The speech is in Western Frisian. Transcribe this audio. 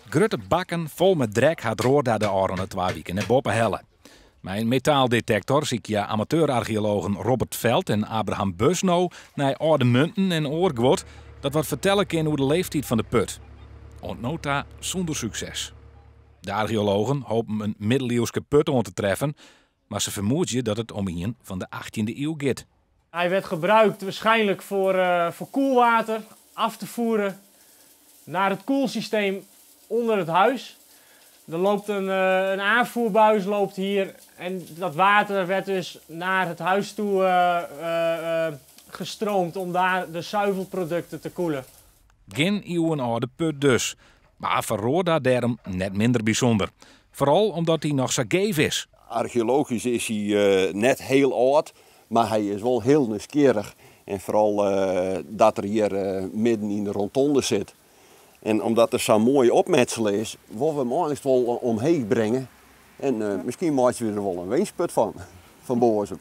Grutte bakken fol mei drek hat Roorda de ôfrûne twa wiken nei boppe helle. Mei in metaaldetektor sykje amateurarcheologen Robert Veld en Abraham Bus no nei âlde munten en oar guod dat wat fertelle kin oer de leeftyd fan de put. Oant no ta sûnder sukses. De archeologen hopen in middeliuwske put oan te treffen, mar se fermoedzje dat it om ien fan de achttjinde iuw giet. Hij werd gebruikt waarschijnlijk voor koelwater af te voeren naar het koelsysteem onder het huis. Er loopt een aanvoerbuis loopt hier en dat water werd dus naar het huis toe gestroomd om daar de zuivelproducten te koelen. Gjin iuwenâlde put dus, mar foar Roorda dêrom net minder bysûnder. Foaral omdat hy noch sa geef is. Archeologysk is hy net hiel âld, mar hy is wol hiel nijsgjirrich. En foaral dat er hjir midden yn de rotonde sit. En omdat er sa moai opmetsele is, wolle we him eins wol omheech bringe. En miskien meitsje we der wol in winstput fan, fan boazem.